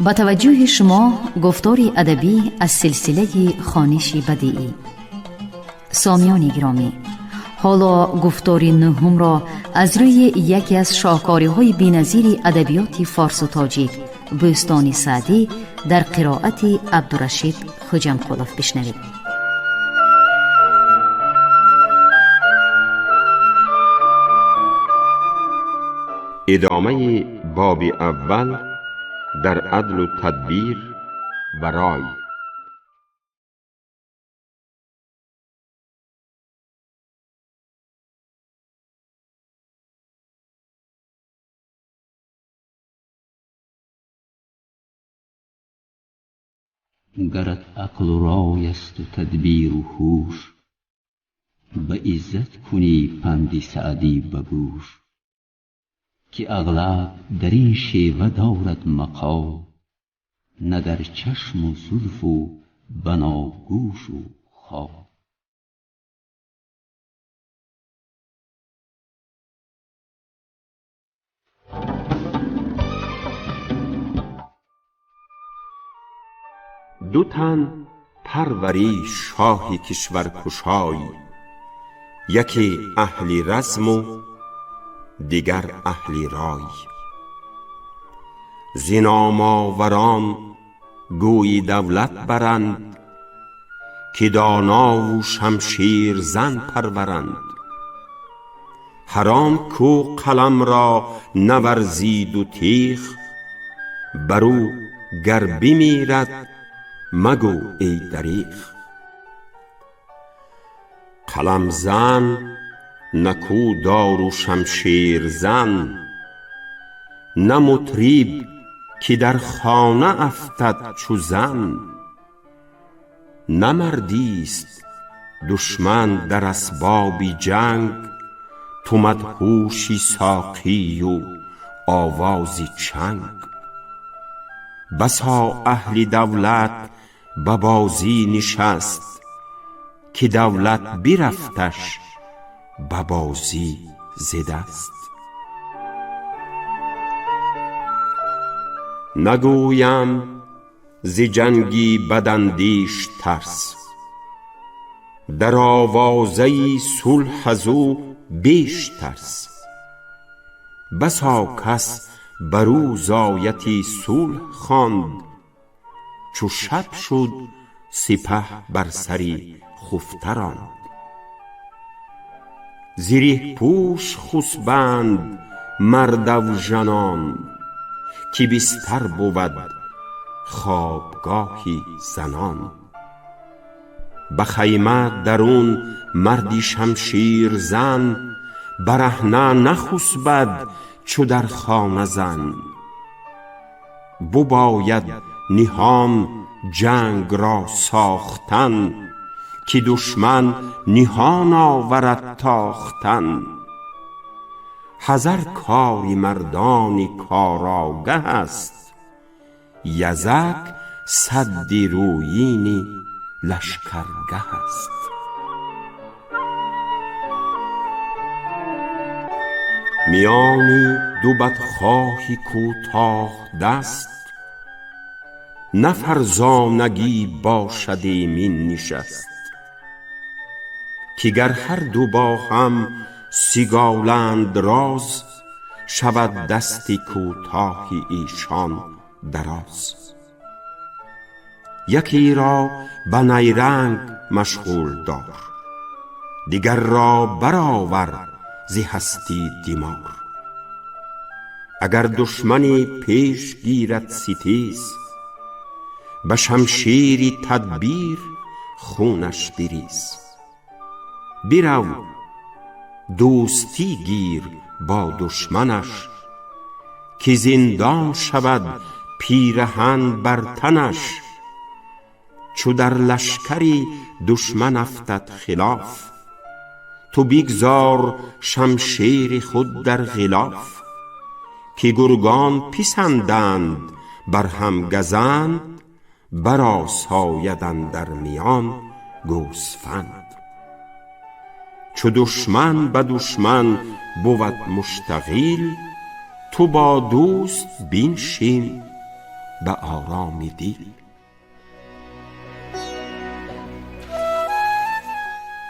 Ба таваҷҷӯҳи шумо гуфтори адабӣ аз силсилаи хониши бадиӣ. Сомиёни гиромӣ, ҳоло гуфтори нӯҳумро аз рӯи яке аз шоҳкориҳои беназири адабиёти форсу тоҷик, Бӯстони Саъдӣ, дар қироати Абдурашид Хуҷамқулов бишнавед. Идомаи боби аввал дар адлу тадбир ва рой. Гарат ақлу рой асту тадбиру ҳуш, ба иззат кунӣ панди Саъдӣ ба гӯш, ки ағлаб дар ин шева дорад мақол, на дар чашму зулфу баногӯшу хол. Ду тан парварӣ шоҳи кишваркушой, яке аҳли разму дигар аҳли рой. Зи نامآوران گویی دولت برند، که دانا و شمشیر زن پرورند. هر آن کو قلم را نورزید و تیغ، بر او گر بمیرد مگو ای دریغ. قلم زن نکو دار و شمشیر زن، نه مطریب که در خانه افتد چو زن. نه مردی است دشمن در اسباب جنگ، تو مدهوشی ساقی و آواز چنگ. بسا اهل دولت به بازی نشست، که دولت برفتش به بازی ز دست. نگویم ز جنگی بداندیش ترس، در آوازه صلح از او بیش ترس. بسا کس بر او زایتی صلح خواند، چو شب شد سپه بر سری خفته راند. زره پوش خسبند مرد اوژنان، که بستر بود خوابگاه زنان. به خیمه درون مردی شمشیر زن، برهنه نخسبد چو در خانه زن. بباید نهان جنگ را ساختن، که دشمن نهان آورد تاختن. حذر کار مردان کارآگه است، یزک سد رویین لشکرگه است. میان دو بدخواه کوتاه دست، نه فرزانگی باشد ایمین نشست. که گر هر دو با هم سگالند راز، شود دست کوتاه ایشان دراز. یکی را به نیرنگ مشغول دار، دگر را برآور ز هستی دمار. اگر دشمنی پیش گیرد ستیز، به شمشیر تدبیر خونش بریز. برو دوستی گیر با دشمنش، که زندان شود پیرهن بر تنش. چو در لشکری دشمن افتد خلاف، تو بگذار شمشیر خود در غلاف. که گرگان پسندند بر هم گزند، برآساید اندر میان گوسفند. چو دشمن به دشمن بود مشتغل، تو با دوست بنشین به آرام دل.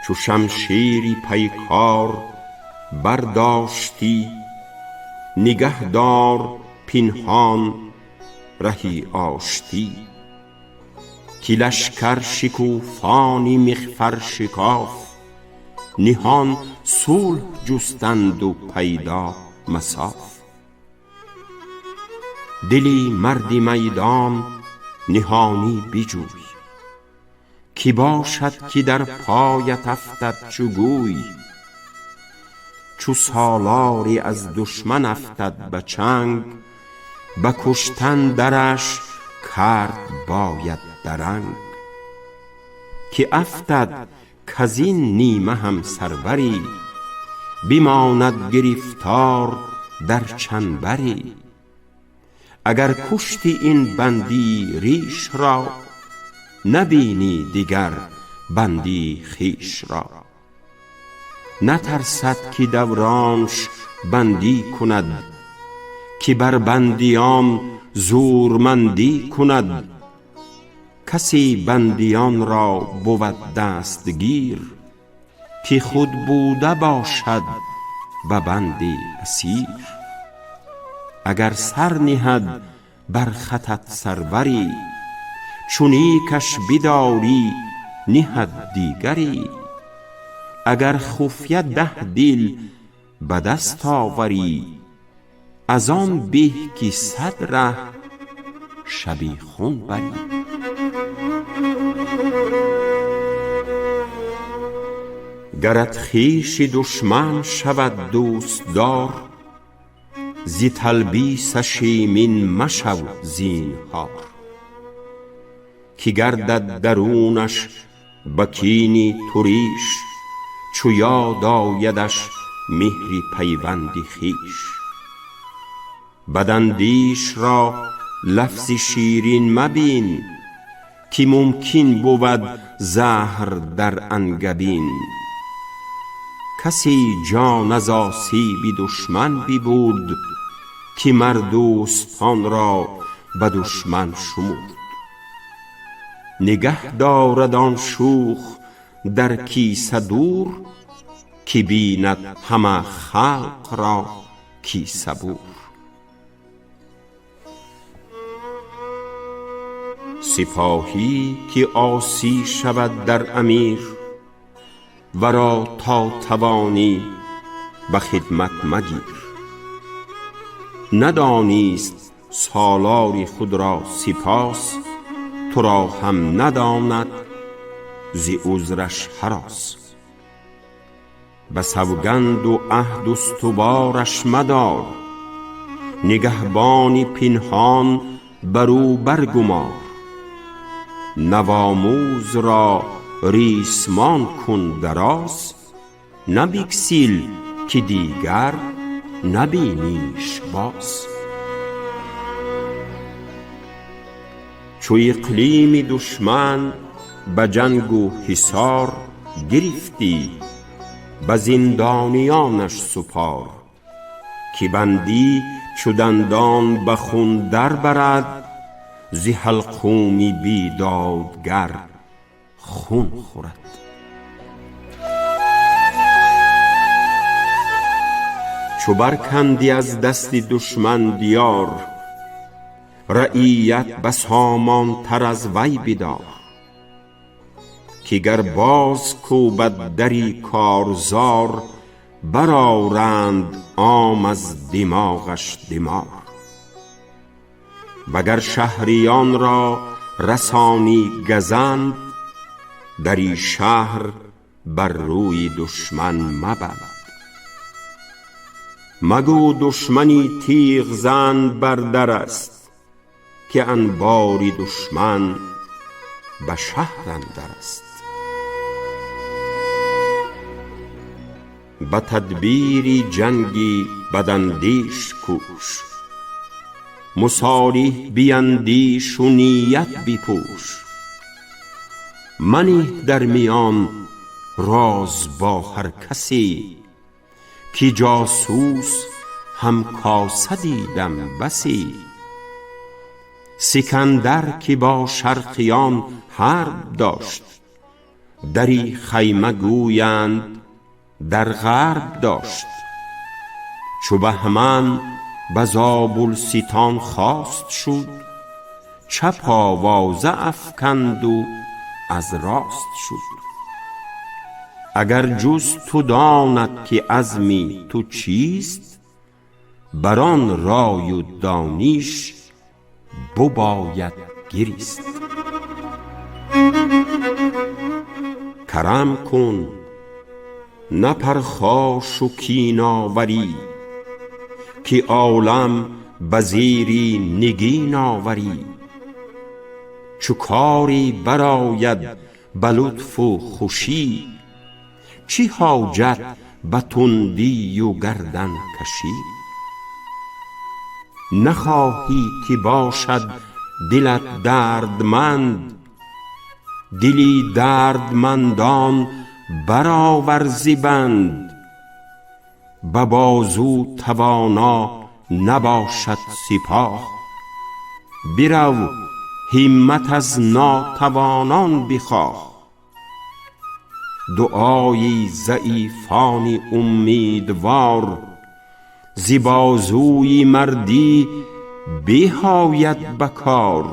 چو شمشیری پیکار برداشتی، نگه دار پنهان رهی آشتی. که لشکر شکوفانی مغفر شکاف، نهان صلح جستند و پیدا مصاف. دلی مرد میدان نهانی بجوی، کی باشد که در پایت افتد چو گوی. چو سالاری از دشمن افتد به چنگ، به کشتن درش کرد باید درنگ. که افتد کزین نیمه هم سروری، بماند گرفتار در چنبری. اگر کشتی این بندی ریش را، نبینی دگر بندی خویش را. نترسد که دورانش بندی کند، که بر بندیان زورمندی کند. کسی بندیان را بود دستگیر، که خود بوده باشد به بندی اسیر. اگر سر نهد بر خطت سروری، چو نیکش بداری نهد دیگری. اگر خفیه 10 دل به دست آوری، از آن به که 100 ره شبیخون بری. گرت خویش دشمن شود دوستدار، ز تلبیسش ایمن مشو زینهار. که گردد درونش به کین تو ریش، چو یاد آیدش مهر پیوند خویش. بداندیش را لفظ شیرین مبین، که ممکن بود زهر در انگبین. کسی جان از آسیب دشمن ببرد، که مر دوستان را به دشمن شمرد. نگه دارد آن شوخ در کیسه دور، که بیند همه خلق را کیسه بور. سپاهی که عاصی شود در امیر، ورا تا توانی به خدمت مگیر. ندانیست سالار خود را سپاس، تو را هم نداند ز عذرش هراس. به سوگند و عهد استوارش مدار، نگهبانی پنهان بر او برگمار. نوآموز را ریسمان کن دراز، نه بگسیل که دیگر نبینیش باز. چو اقلیم دشمن به جنگ و حصار گرفتی، به زندانیانش سپار. که بندی چو دندان به خون در برد، ز حلقوم بیدادگر خون خورد. چو برکندی از دست دشمن دیار، رعیت به سامان تر از وی بدار. که گر باز کوبد دری کارزار، برآرند عام از دماغش دمار. وگر شهریان را رسانی گزند، دری شهر بر روی دشمن مبند. مگو دشمنی تیغ زن بر در است، که انبار دشمن به شهر اندر است. به تدبیر جنگی بداندیش کوش، مصالح بیندیش و نیت بپوش. منه در میان راز با هر کسی، که جاسوس هم کاسه دیدم بسی. Сикандар ки бо шарқиён ҳарб дошт, дари хайма гӯянд дар ғарб дошт. Чу Баҳман ба Зобулситон хост шуд, чап овоза афканд у аз рост шуд. Агар ҷуз ту донад ки азми ту чист, бар он раю дониш бибояд гирист. Карам кун, на пархош у кин оварӣ, ки олам ба зери нигин оварӣ. Чу кاری барآید به لطف و خوشی، چی حاجت به تندی و گردن کشی؟ نخواهی که باشد دلت دردمند، دلی دردمندان برآور ز بند. به بازو توانا نباشد سپاه، برو همت از ناتوانان بخواه. دعای ضعیفان امیدوار، ز بازوی مردی به آید به کار.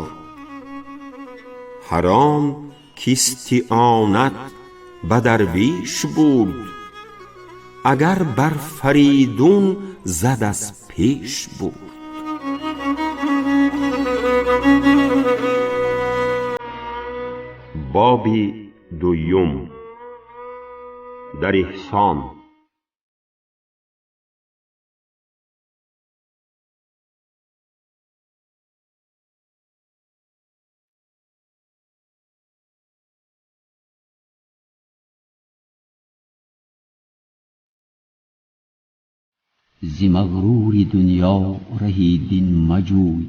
هر آن کاستعانت به درویش برد، اگر بر فریدون زد از پیش برد. Боби дуюм дар эҳсон. Зи мағрури дунё раҳи дин маҷӯй,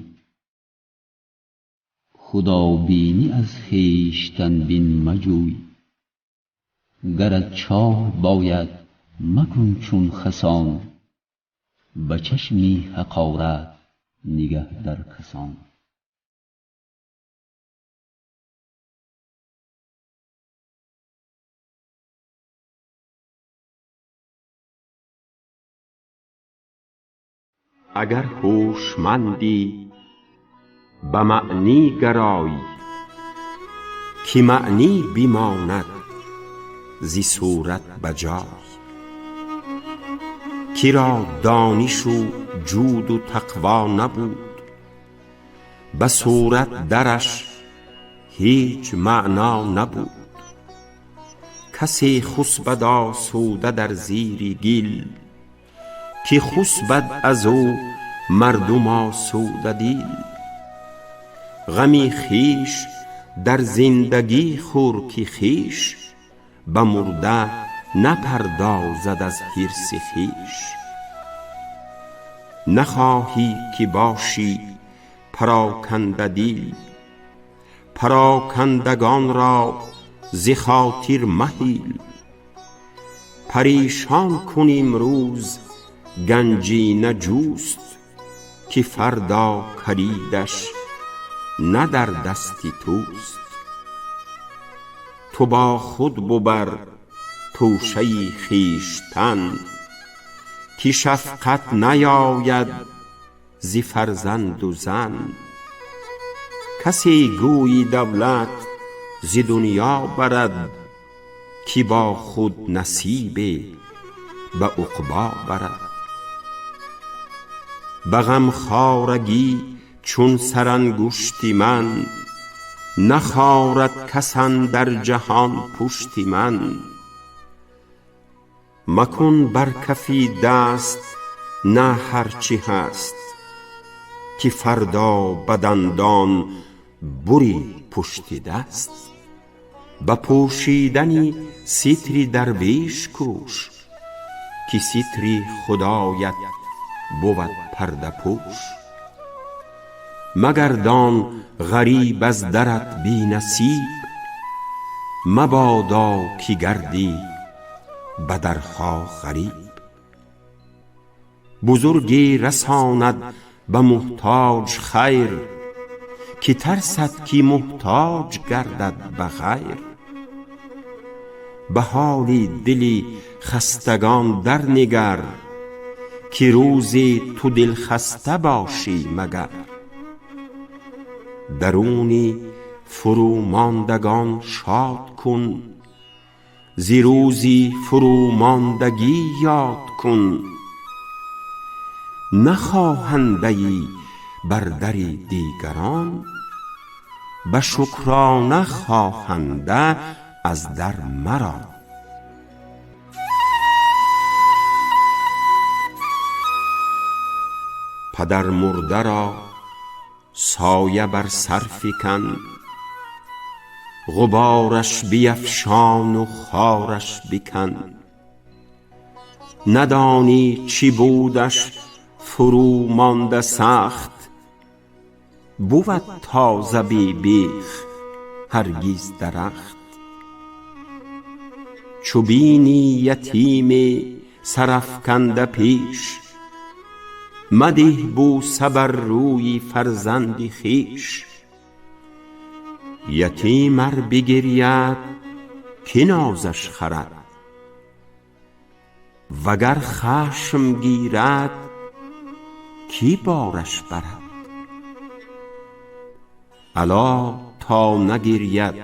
худобинӣ аз хештан бин маҷӯй. Гарат чоҳ бояд макун чун хасон, ба чашми ҳақорат нигаҳ дар касон. Агар ҳушмандӣ ба маънӣ гарой, ки маънӣ бимонад зи сурат ба ҷой. Киро донишу ҷуду тақво набуд, ба сурат дараш ҳеҷ маъно набуд. Касе хусбад осуда дар зири гил, ки хусбад аз ӯ мардум осуда дил. Ғами хеш дар зиндагӣ хӯр, ки хеш ба мурда напардозад аз ҳирси хеш. Нахоҳӣ ки бошӣ пароканда дил, парокандагон ро зи хотир маҳил. Парешон кун имрӯз ганҷина ҷуст, ки фардо калидаш на дар дасти туст. Ту бо худ бубар тӯшаи хештан, ки шафқат наёяд зи фарзанду зан. Касе гӯйи давлат зи дунё барад, ки бо худ насибе ба уқбо барад. Ба ғамхорагӣ чун сарангушти ман, нахорад кас андар ҷаҳон пушти ман. Макун бар кафи даст на ҳар чи ҳаст, ки фардо ба дандон бури пушти даст. Ба пӯшидани ситри дарвеш кӯш, ки ситри худоят бувад пардапӯш. Магардон ғариб аз дарат бинасиб, мабодо ки гардӣ ба дарҳо ғариб. Бузурге расонад ба муҳтоҷ хайр, ки тарсад ки муҳтоҷ гардад ба ғайр. Ба ҳоли дили хастагон дар нигар, ки рӯзе ту дилхаста бошӣ магар. Даруни фурӯмондагон шод кун, зи рӯзи фурӯмондагӣ ёд кун. На хоҳандаи бар дари дигарон, ба шукрона хоҳанда аз дар марон. Падар мурда ро соя бар сар фикан, ғубораш биафшон у хораш бикан. Надонӣ чӣ будаш фурӯ монда сахт, بود تازه بی بیخ هرگز درخت. چو بینی یتیمی سرافکنده پیش، مده بوسه بر روی فرزند خویش. یتیم ار بگرید کی نازش خورد، وگر خشم گیرد کی بارش برد. الا تا نگرید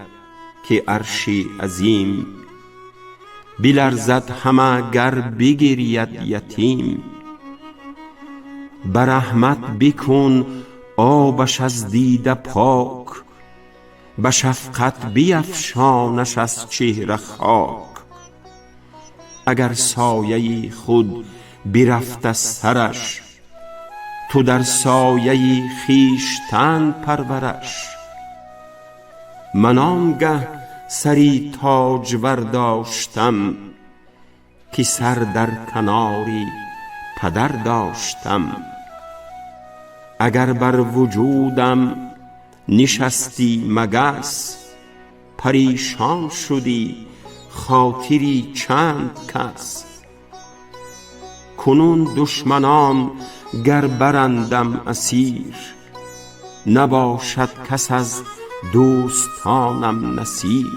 که عرش عظیم، بلرزد همه گر بگرید یتیم. به رحمت بکن آبش از دیده پاک، به شفقت بیفشانش از چهره خاک. اگر سایه خود برفت از سرش، تو در سایه خویشتن پرورش. من آنگه سری تاجور داشتم، که سر در کنار پدر داشتم. اگر بر وجودم نشستی مگس، پریشان شدی خاطری چند کس. کنون دشمنان گر برندم اسیر، نباشد کس از دوستانم نصیر.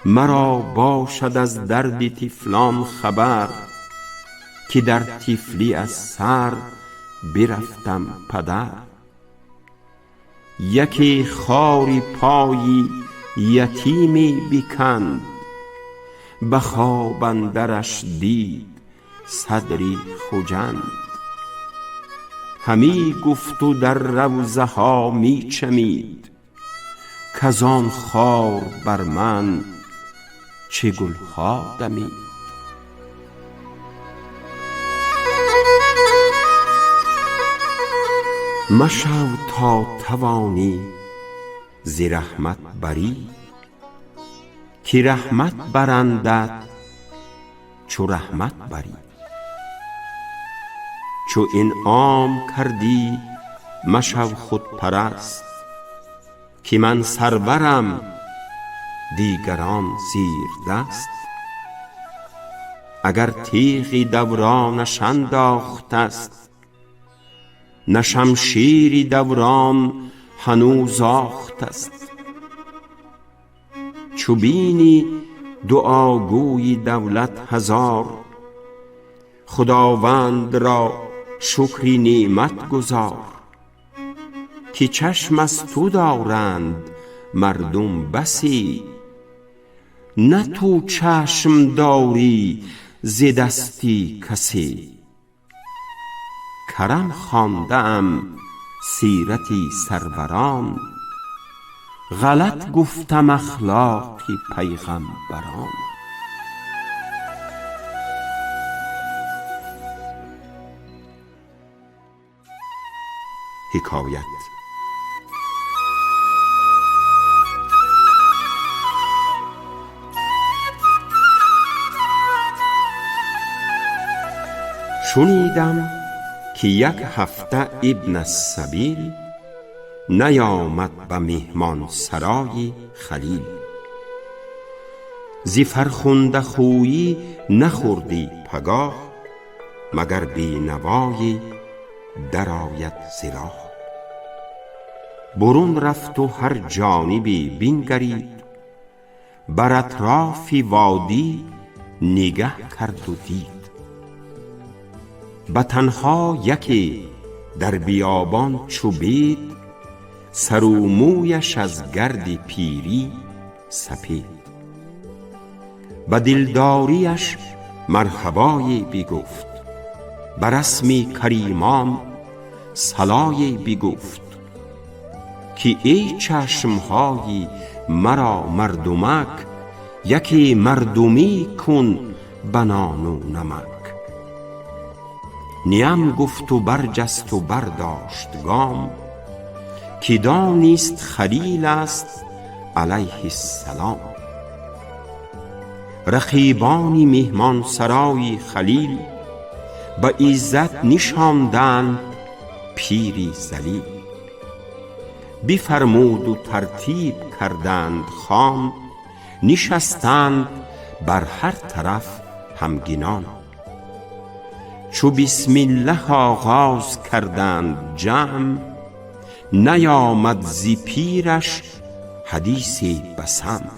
مرا باشد از درد طفلان خبر، که در طفلی از سر برفتم پدر. یکی خاری پای یتیمی بکند، به خواب اندرش دید صدری خجند. همی گفت و در روضه ها می چمید، کز آن خار بر من چه گل ها دمید. مشو تا توانی ز رحمت بری، که رحمت برندت چو رحمت بری. چو انعام کردی مشو خودپرست، که من سرورم دیگران زیردست. اگر تیغ دورانش انداخته است، نه شمشیر دوران هنوز آخته است. چو بینی دعاگوی دولت هزار، خداوند را شکر نعمت گزار. که چشم از تو دارند مردم بسی، نه تو چشم داری ز دست کسی. کرم خوانده ام سیرت سروران، غلط گفتم اخلاق پیغمبران. حکایت. شنیدم که یک هفته ابن السبیل نیامد به مهمان سرای خلیل. ز فرخنده خویی نخوردی پگاه، مگر بینوایی درآید ز راه. Бурун рафту ҳар ҷонибе бингарид, бар атрофи водӣ нигаҳ карду дид. Ба танҳо яке дар биёбон чу бед, сару мӯяш аз гарди пирӣ сапед. Ба дилдориаш марҳабое бигуфт, ба расми каримон салое бигуфт, ки эй чашмҳои маро мардумак, яке мардумӣ кун ба нону намак. Ниям гуфту барҷасту бардошт гом, ки донист Халил аст алайҳи ссалом. Рақибони меҳмонсарои Халил ба иззат нишонданд пири залил. Бифармуду тартиб карданд хон, нишастанд бар ҳар тараф ҳамгинон. Чу бисмиллаҳ оғоз карданд ҷамъ, наёмад зи пираш ҳадисе ба самъ.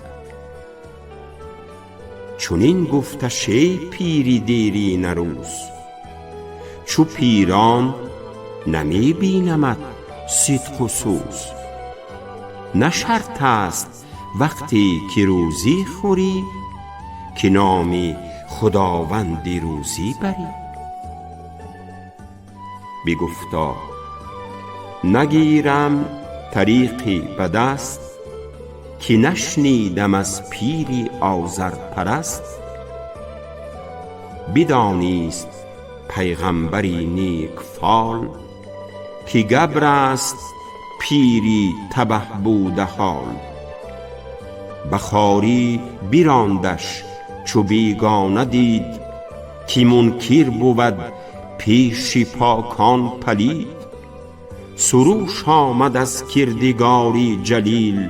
Чунин гуфташ: эй пири дерина рӯз, чу пирон намебинамат сидқу сӯз. На шарт аст вақте ки рӯзӣ хӯрӣ, ки номи худованди рӯзӣ барӣ. Бигуфта: нагирам тариқе ба даст, ки нашнидам аз пири озарпараст. Бидонист пайғамбари некфол, ки габр аст пири табаҳ буда ҳол. Ба хорӣ бирондаш чу бегона дид, ки мункир бувад пеши покон палид. Суруш омад аз кирдигори ҷалил,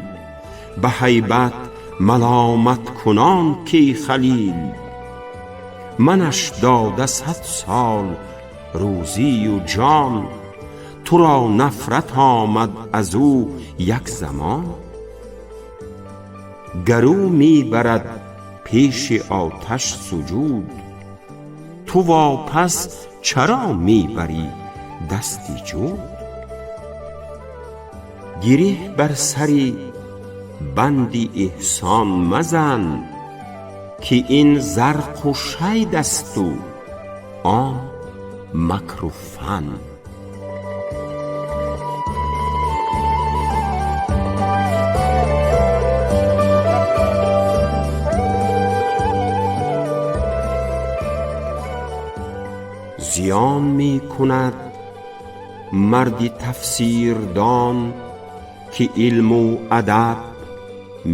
ба ҳайбат маломат кунон ки Халил. Манаш дода 100 сол рӯзию ҷон, туро нафрат омад аз ӯ як замон. Гар ӯ мебарад пеши оташ суҷуд, ту вопас чаро мебарӣ дасти ҷуд? Гиреҳ бар сари банди эҳсон мазан, ки ин зарқу шайд асту он макру фан. Зиён мекунад марди тафсирдон, ки илму адаб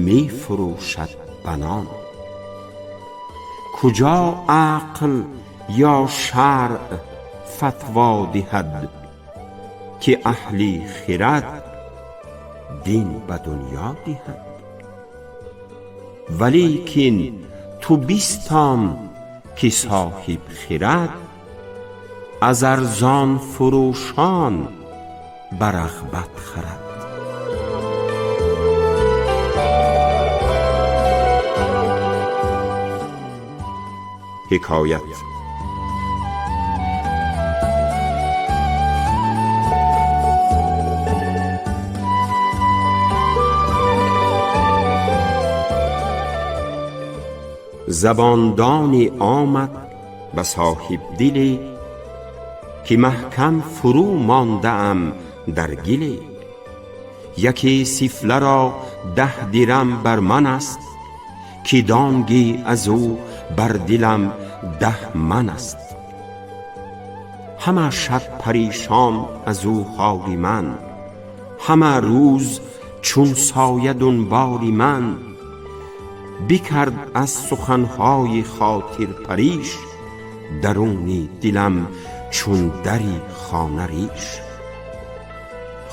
мефурӯшад ба нон. Куҷо ақл ё шаръ фатво диҳад, ки аҳли хирад дин ба дунё диҳад? Валекин ту бистон ки соҳиб хирад аз арзон фурӯшон ба рағбат харад. Ҳикоят. Забондоне омад ба соҳибдиле, ки маҳкам фурӯ мондаам дар гиле. Яке сифларо 10 дирам бар ман аст, ки донги аз ӯ бар дилам 10 ман аст. Ҳама шаб паришон аз ӯ ҳоли ман, ҳама рӯз чун соя дунболи ман. Бикард аз суханҳои хотирпариш, даруни дилам чун дари хона риш.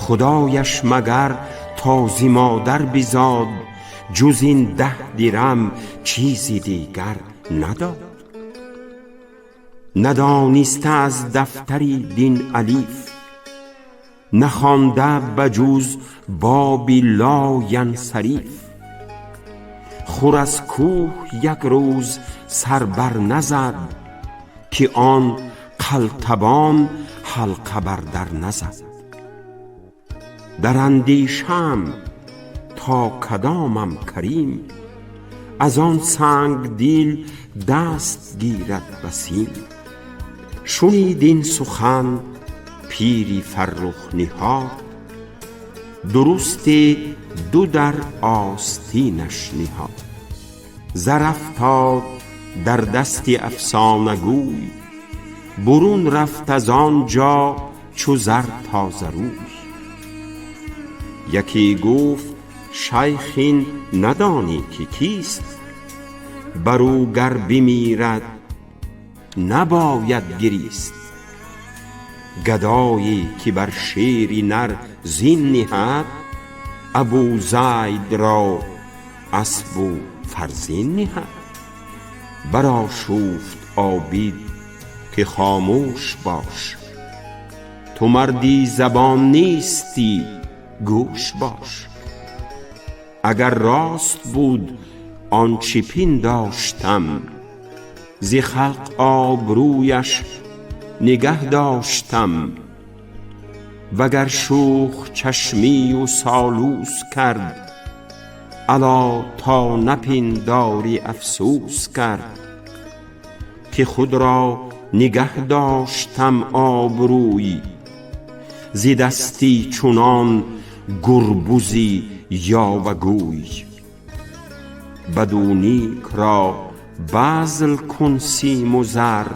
Худояш магар то зи модар бизод, ҷуз ин 10 дирам чизи дигар надод. Надониста аз дафтари дин алиф, نخوانده بجز بابی لا ینصرف. خور از کوه یک روز سر بر نزد، که آن قلتبان حلقه بر در نزد. در اندیشه ام تا کدامم کریم، از آن سنگ دل دست گیرد به سیم. شنید این سخن پیری فرخ نهاد، درستی دو در آستینش نهاد. زر افتاد در دست افسانه گوی، برون رفت از آنجا چو زر تازه روی. یکی گفت شیخ این ندانی که کیست، بر او گر بمیرد نباید گریست. گدایی که بر شیر نر زین نهد، ابوزید را اسب و فرزین نهد. برآشفت عابد که خاموش باش، تو مردی زبان نیستی گوش باش. اگر راست بود آنچه پنداشتم، ز خلق آبرویش نگه داشتم. وگر شوخ چشمی و سالوس کرد، الا تا نپنداری افسوس کرد. که خود را نگه داشتم آبروی، ز دستی چنان گربزی یاوه گوی. بد و نیک را بذل کن سیم و زر،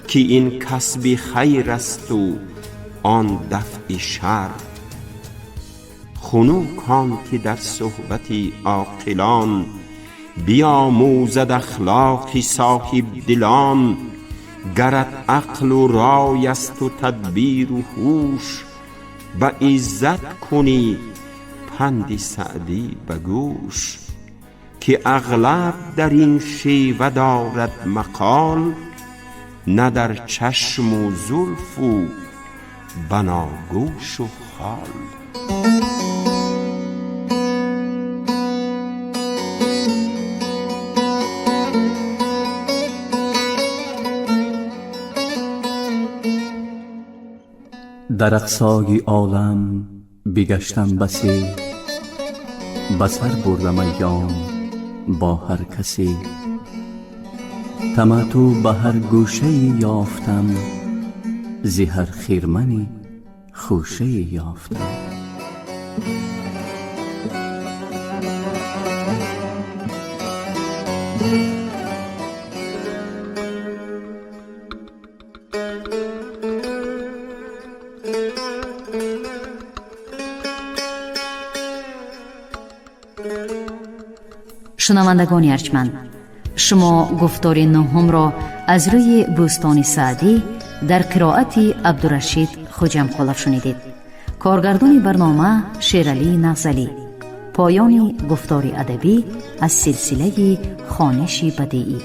که این کسب خیر است و آن دفع شر. خنک آن که در صحبت عاقلان، بیاموزد اخلاق صاحب دلان. گرت عقل و رای است و تدبیر و هوش، به عزت کنی پند سعدی به گوش. که اغلب در این شیوه دارد مقال، نه در چشم و زلف و بناگوش و خال. در اقصای عالم بگشتم بسی، به سر بردم ایام با هر کسی. تمتع به هر گوشه ای یافتم، ز هر خرمنی خوشه ای یافتم. Шунавандагони арҷманд, шумо гуфтори нуҳумро аз рӯи Бӯстони Саъдӣ дар қироати Абдурашид Хуҷамқулов шунидед. Коргардони барнома Шералӣ Нағзалӣ. Поёни гуфтори адабӣ аз силсилаи хониши бадеӣ.